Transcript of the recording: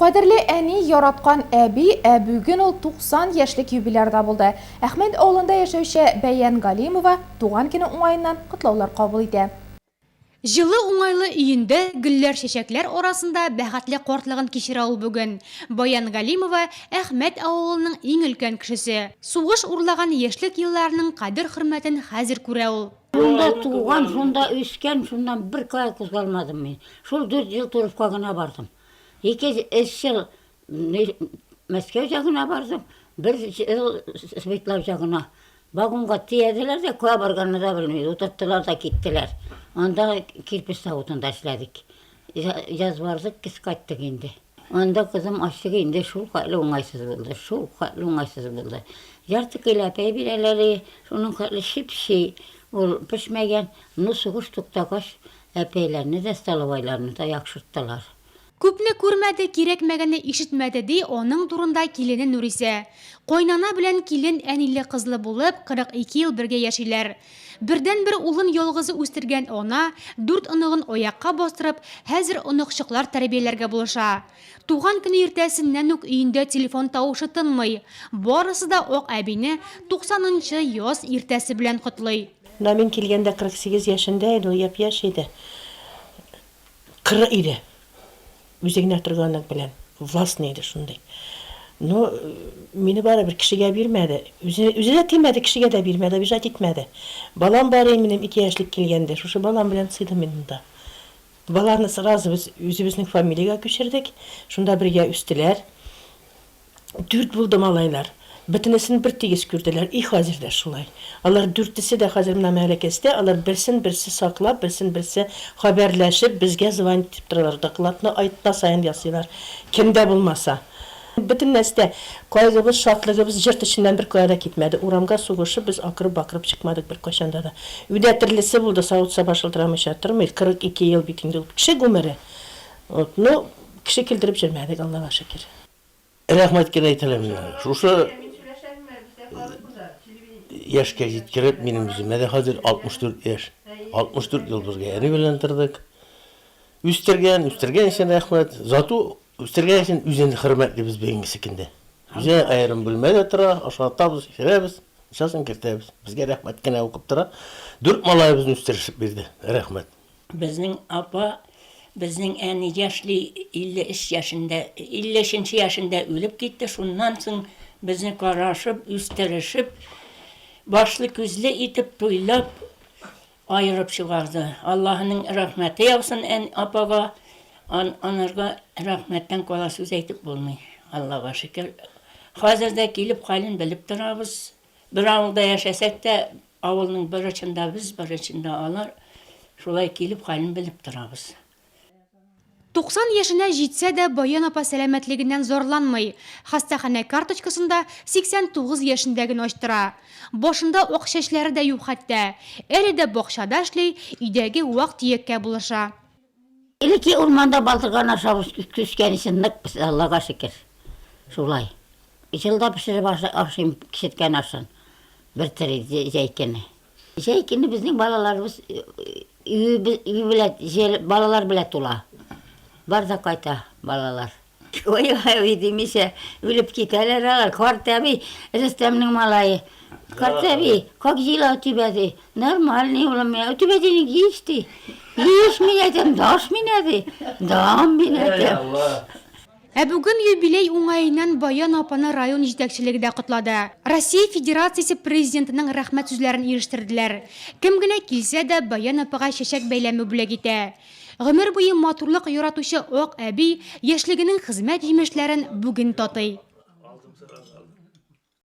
Кадерле әни, яраткан әби, ә бүген ул 90 яшьлек юбилярда булды. Әхмәт авылында яшәүче Бәян Галимова туган көне уңаеннан котлаулар кабул итә. Җылы, уңайлы өендә, гөлләр-чәчәкләр арасында бәхетле картлыгын кичерә ул бүген. Баян Галимова, Әхмәт авылының иң өлкән кешесе. Сугыш урлаган яшьлек елларының кадер-хөрмәтен хәзер күрә ул. Шунда туган, шунда үскән, шуннан беркая кузгалмадым мин. Шул дүрт ел Туровка гына бардым. Ике өч ел Мәскәү җагына бардым, бер ел Свердлов җагына. Вагонга төяделәр дә, кая барганны да белмибез, утырттылар да киттеләр. Анда кирпеч заводында эшләдек. Яз бардык, көз кайттык инде. Анда кызым ачык инде, шул хәтле уңайсыз булды, шул хәтле уңайсыз булды. Ярты килә әпәй бирәләр, шуның хәтле чеп-чи ул пешмәгән. Ну, сугыш туктагач, Әпәйләрне дә, столовойларны да яхшырттылар. Күпне күрмәде, кирәкмәгәнне ишетмәде, ди аның турында килене Нурисә. Кайнана белән килен әниле-кызлы булып, 42 ел бергә яшиләр. Бердәнбер улын ялгызы үстергән ана, дүрт оныгын аякка бастырып, хәзер оныкчыклар тәрбияләргә булыша. Туган көне иртәсеннән үк өендә телефон тавышы тынмый. Барысы да ак әбине 90 нчы яз иртәсе белән котлый. Менә мин килгәндә 48 яшендә иде, ул япь-яшь иде. Кыры иде. Үзе генә торганлык белән. Властный иде шундый. Но мине барыбер кешегә бирмәде. Үзе, үзе дә тимәде, кешегә дә бирмәде, обижать итмәде. Балам бар иде минем, ике яшьлек килгәндә. Шушы балам белән сыйдым мин монда. Баланы сразу без үзебезнең фамилиягә күчердек. Шунда бергә үстеләр. Дүрт булды малайлар. Бөтенесен бер тигез күрделәр. И хәзер дә шулай. Алар дүртесе дә хәзер менә Мәләкәстә, алар берсен берсе саклап, берсен берсе хәбәрләшеп, безгә звонить итеп торалар. Докладны атна саен ясыйлар. Кем дә булмаса. Бөтен нәрсә, кайгыбыз, шатлыгыбыз җорт эченнән беркая да китмәде. Урамга сугышып, без акырып-бакырып чыкмадык беркайчанда да. Өйдә терлесе булды, савыт-саба шылтырамыйча тормый. 42 ел бит инде ул кеше гомере. Вот, ну, кеше килдереп җөрмәдек, Аллага шөкер. Рәхмәт кенә әйтәләр миңа. Шушы яшькә җиткереп, минем үземә дә хәзер 64 яшь. 64 ел бергә әни белән тордык. Үстергән, үстергән өчен рәхмәт. Зато үстергән өчен үзен хөрмәтлибез бүгенге көндә. Үзе аерым бүлмәдә тора, ашатабыз, эчерәбез, мунчасын кертәбез. Безгә рәхмәт кенә укып тора. Дүрт малаебызны үстерешеп бирде. Рәхмәт. Безнең апа, безнең әни яшьли 53 яшендә, 53 нче яшендә үлеп китте. Шуннан соң безне карашып, үстерешеп, башлы-күзле итеп, туйлап аерып чыгарды. Аллаһының рәхмәте яусын ән апага. Ан, анарга рәхмәттән кала сүз әйтеп булмый. Аллага шөкер. Хәзер дә килеп хәлен белеп торабыз. Бер авылда яшәсәк тә, авылның бер очында без, бер очында алар, шулай килеп хәлен белеп торабыз. 90 яшенә җитсә дә, Баян апа сәламәтлегеннән зарланмый. Хастаханә карточкасын да 89 яшендә генә ачтыра. Башында ак чәчләре дә юк хәтта. Әле дә бакчада эшли, өйдәге вак-төяккә булыша. Элекке урманда балтырган ашап үскән өчен нык без, Аллага шөкер. Шулай. Җылда пешереп ашыйм кичеткән ашын. Бер тери җәй көне. Җәй көне безнең балаларыбыз өе белән, балалар белән тула. Бар да кайта балалар. Ой, әби димичә, үлеп китәләр алар. Карт әби, Рөстәмнең малае. Карт әби, как дела у тебя, ди. Нормальный улым, у тебя денег есть, ди. Есть, мин әйтәм, дашь меня, ди. Дам, мин әйтәм. Ә бүген юбилей уңаеннан Баян апаны район җитәкчелеге дә котлады. Россия Федерациясе Президентының рәхмәт сүзләрен ирештерделәр. Кем генә килсә дә, Баян апага чәчәк бәйләме бүләк итә. Гомер буе матурлык яратучы ак әби яшьлегенең хезмәт җимешләрен бүген татый.